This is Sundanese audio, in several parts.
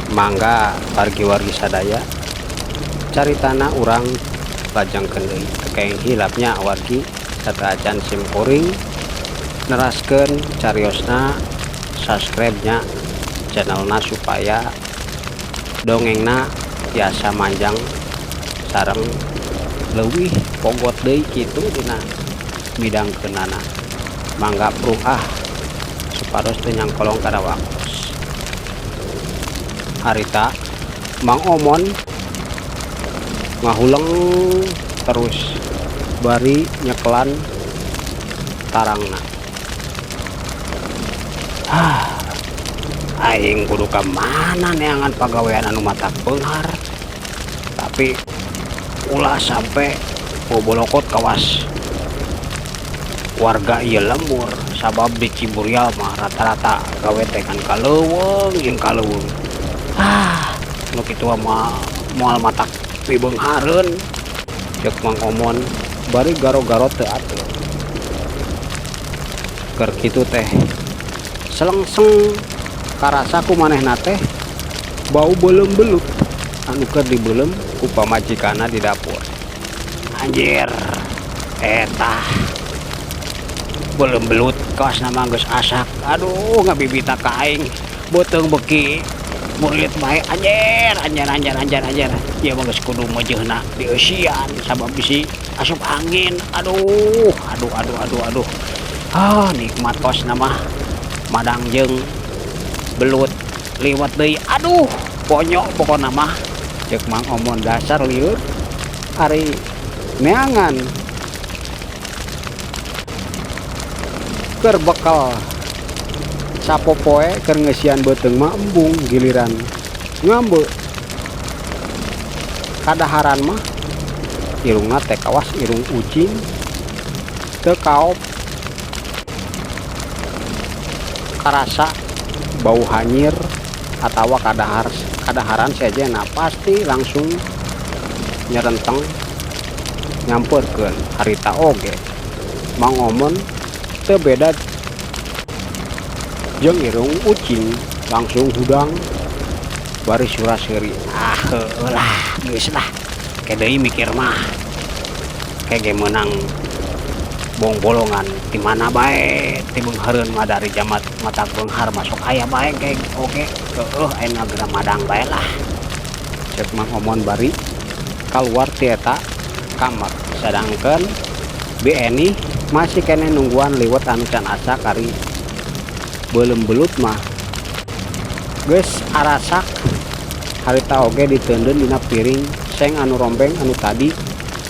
Mangga wargi-wargi sadaya, caritana urang lajengkeun deui. Teu kenging hilap nya wargi, sateuacan sim kuring neraskeun cariosna, subscribe nya channelna supaya dongengna tiasa manjang sareng leuwih pogot deui kitu dina midangkeunana. Mangga prung ah, supados teu nyangkolong kana waktos. Harita Mang Omon ngahuleng terus bari nyekelan tarangna. Hah, aing kudu ka mana neangan pagawean anu matak beunghar, tapi ulah sampe bobolokot kawas warga ieu lembur, sabab di Ciburial mah rata-rata gawe teh ngan ka leuweung jeung ka leuweung. Ah, nu kitu mah moal matak pibeunghareun, ceuk Mang Omon bari garo-garo teu ateul. Keur kitu teh selengseng karasa ku manehna teh bau beuleum belut anu keur dibeuleum ku pamajikanna di dapur. Anjir, eta beuleum belut kaosna mah geus asak. Aduh, ngabibita ka aing beuteung beuki murilit bae. Anjir, anjir, anjir, anjir, anjir, ieu mah geus kudu meujeuhna dieusian sabab bisi asup angin. Aduh, aduh, aduh, aduh, aduh. Ah, nikmat kaosna mah madang jeung belut liwet deui. Aduh, ponyok pokona mah, ceuk Mang Omon. Dasar lieur, ari neangan keur bekal sapopoe keur ngeusian beuteung mah embung, giliran ngambeu kadaharan mah irungna teh kawas irung ucing teu kaop karasa bau hanyir atawa kadahar kadaharan sejenna pasti langsung nyerenteng nyampeurkeun. Harita oge Mang Omon teu beda jeung irung ucing, langsung hudang bari sura-seuri. Ah, heueuh lah, geus lah, ke deui mikir mah, ke ge meunang bongbolongan ti mana bae ti beunghareun mah, dari jamat matak beunghar masuk aya bae ke oge. Heueuh, ayeuna geura madang bae lah, ceuk Mang Omon bari kaluar ti eta kamar. Sadangkeun Bi Eni masih keneh nungguan liwet anu can asak. Ari beuleum belut mah geus arasak harita oge diteundeun dina piring seng anu rombeng anu tadi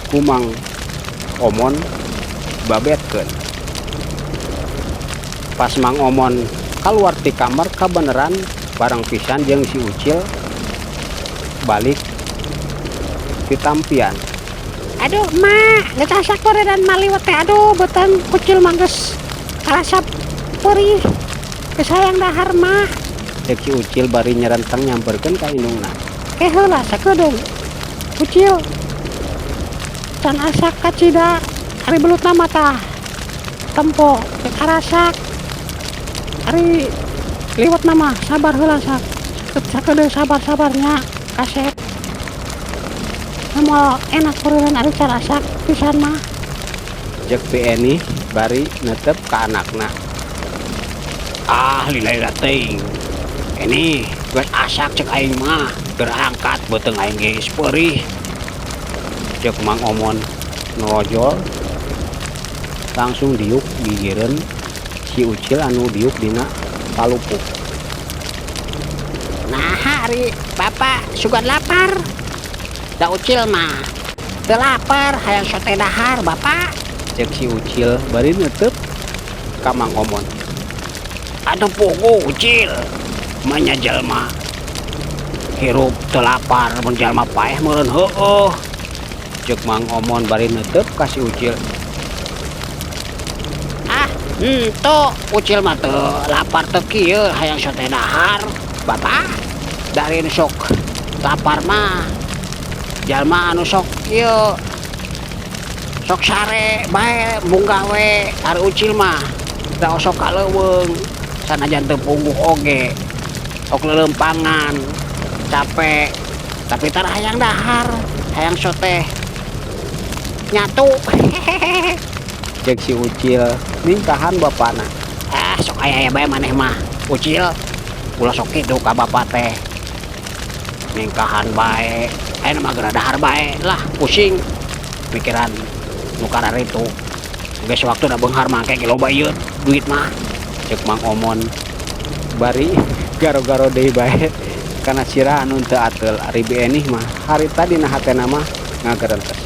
ku Mang Omon babetkeun. Pas Mang Omon kaluar ti kamar, kabeneran bareng pisan jeung si Ucil balik ti tampian. Aduh, Mak, geus asak dan maliwet teh. Aduh, beuteung Ucil mah geus karasa perih. Geus hayang dahar, Mak. Ceuk si Ucil bari nyerenteng nyamperkeun ka indungna. Ke heula sakedeung. Ucil. Can asak kacida, ari belutna mah tah tempo geus arasak. Ari liwetna mah sabar heula sak. Sakedeung, sabar-sabar nya, kasep. Moal enak meureun ari can asak pisan mah. Ceuk Bi Eni bari netep ka anakna. Ah, lila-lila teuing. Ini geus asak cek aing mah, geura angkat, beuteung aing geus peurih. Ceuk Mang Omon norojol langsung diuk gigireun si Ucil anu diuk dina palupuk. Nah, ari bapak sugan lapar. Da Ucil mah teu lapar, hayang sote dahar bapak. Ceuk si Ucil bari netep ka Mang Omon. Aduh, puguh Ucil, manya jalma hirup teu lapar mun jalma paeh meureun heueuh. Ceuk Mang Omon bari netep ka si Ucil. Ah, henteu, Ucil mah teu lapar teu kieu, hayang sote dahar bapak. Dari nu sok lapar mah jalma anu sok ieu, sok sare bae embung gawe. Ari Ucil mah da osok ka leuweung, sanajan teu puguh oge sok leuleumpangan. Capek tapi tara hayang dahar, hayang sote nyatu. Cek si Ucil ningkahan bapana. Ah, sok aya aya bae maneh mah, Ucil. Ulah sok kitu ka bapak teh, ningkahan bae. Ayeuna mah geura dahar bae lah, pusing mikiran nu kararitu. Geus waktuna beunghar mah, engke loba ieu duit mah. Cek Mang Omon bari garo-garo deui bae kana sirah anu teu ateul. Ari Bi Enih mah harita dina hatena mah ngagerentes.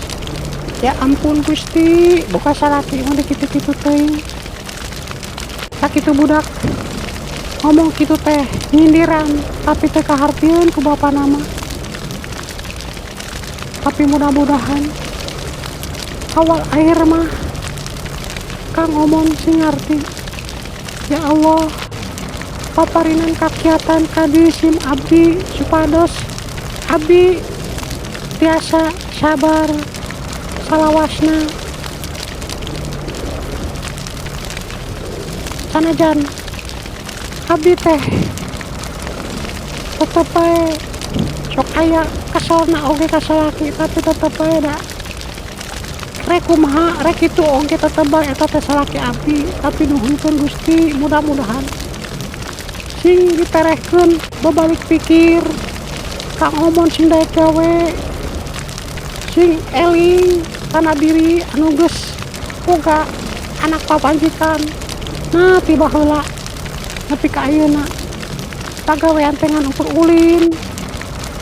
Ya ampun Gusti, boga salaki mah kitu-kitu teuing. Sakitu budak ngomong kitu teh nyindiran, tapi teu kahartieun ku bapana mah. Tapi mudah-mudahan awal akhir mah Kang Omon sing ngarti. Ya Allah, paparinan kakiatan ka diri sim abdi supados abdi tiasa sabar salawasna, sanajan abdi teh tetep bae sok aya keselna oge ka salaki, tapi tetep bae da rek kumaha rek kitu oge tetep bae eta teh salaki abdi. Tapi nuhunkeun Gusti, mudah-mudahan sing diterehkeun babalik pikir Kang Omon, sing daek gawe, sing eling kana diri anu geus boga anak pamajikan. Nah, tiba heula nepi ka ayeuna pagawean teh ngan ukur ulin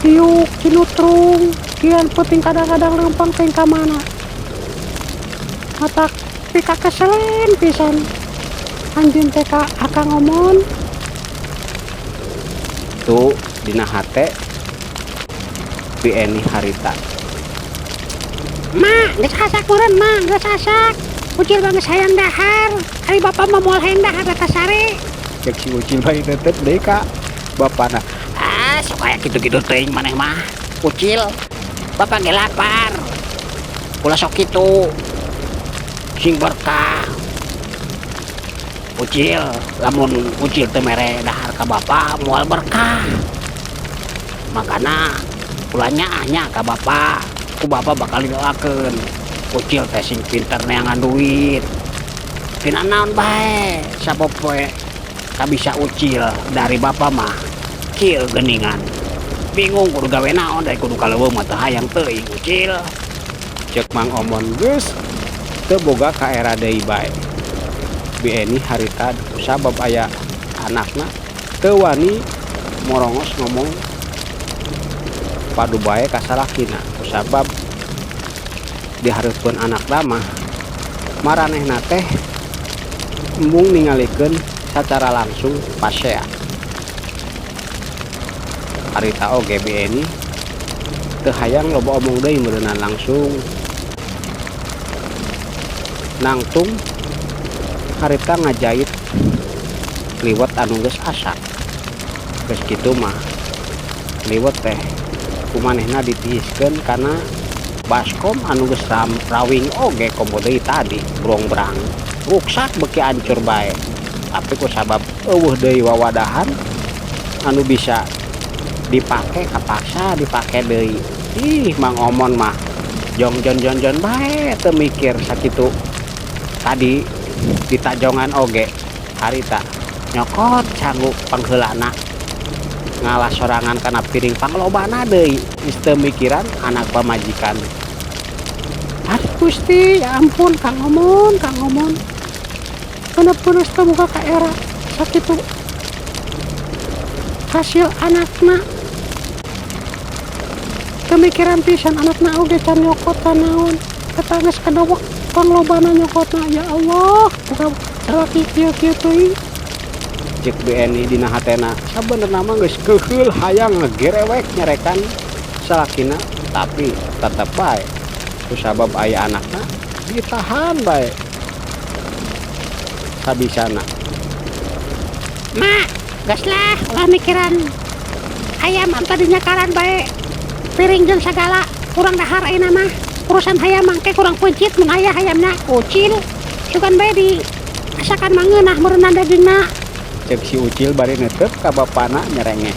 diuk cinutrung kian penting, kadang-kadang lempang teh ka mana matak pikakeselen pisan anjeun teh ka Akang Omon. Tuh dina hate Bi Eni harita. Ma, geus asak meureun, Ma, geus asak. Ucil mah geus hayang dahar. Ari bapak mah moal hayang dahar eta sare. Cek si Ucil bari tetep deui ka bapana. Ah, sok aya kitu-kitu teuing maneh mah. Ucil, bapak ge lapar. Ulah sok kitu. Sing berkah. Ucil, lamun Ucil teu mere dahar ka bapak moal berkah. Makana ulah nyaah ka bapak. Ku bapak bakal didoakeun. Ucil teh sing pinter neangan duit. Tina naon bae sapopoe kabisa Ucil dari bapak mah kieu geuningan. Bingung kudu gawe naon, dari kudu ka leuweung mah teu hayang teuing, Ucil. Cek Mang Omon geus teu boga kaera deui bae. Bi Eni harita kusabab aya anakna teu wani morongos ngomong padu bae ka salakina, kusabab dihareupeun anakna mah maranehna teh embung ningalikeun sacara langsung pasea. Harita oge Bi Eni teu hayang loba omong deui meureunan, langsung nangtung harita ngajait liwet anu geus asak. Geus kitu mah liwet teh kumanehna ditihiskeun kana baskom anu geus rawing oge komo deui tadi brongbrang ruksak beuki ancur bae. Tapi kusabab euweuh deui wawadahan anu bisa dipake, kapaksa dipake deui. Ih, Mang Omon mah jong jon jon jon bae teu mikir. Sakitu tadi ditajongan oge harita nyokot canggu pangheulana, ngalah sorangan kana piring panglobana deui, geus teu mikiran anak pamajikan. Aduh Gusti, ya ampun Kang Omon, Kang Omon, bener-bener teu boga kaera sakitu hasil anakna teu mikiran pisan anakna oge can nyokot can naon. Eta geus kadewek panglobana nyokotna. Ya Allah, boga salaki kieu-kieu teuing. Cek Bi Eni dina hatena. Sabenerna mah geus keuheul hayang ngagerewek nyarekan salakina, tapi tetep bae kusabab aya anakna ditahan bae sabisana. Ma, geus lah, ulah mikiran hayam anu tadi nyakaran bae piring jeung sagala. Urang dahar ayeuna mah. Urusan hayam mah engke kurang peuncit mun aya hayamna, Ucil. Sugan bae di asakan mah ngeunah meureunnan dagingna. Cek si Ucil bari netep ka bapana nyerengeh.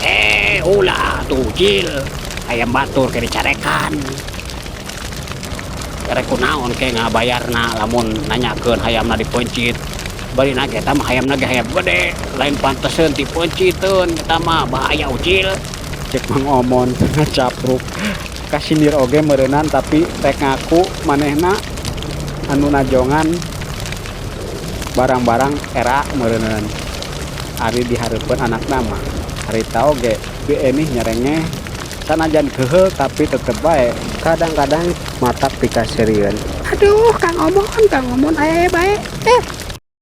Eh, Ulah tuh, Cil, hayam batur ke dicarekan. Rek kunaon ke ngabayarna lamun nanyakeun hayamna dipeuncit? Bari na eta mah hayamna ge hayam gede, lain panteseun dipeunciteun, eta mah bahaya, Ucil. Cek Mang Omon ngacapruk. Kasindir oge meureunan, tapi rek ngaku manehna anu najongan barang-barang era meureunan. Ari dihareupeun anakna mah harita oge bi enih nyerengeh, sanajan keheul tapi tetep bae kadang-kadang matak pikaseurieun. Aduh, Kang Omon, Kang Omon, aya bae. Eh.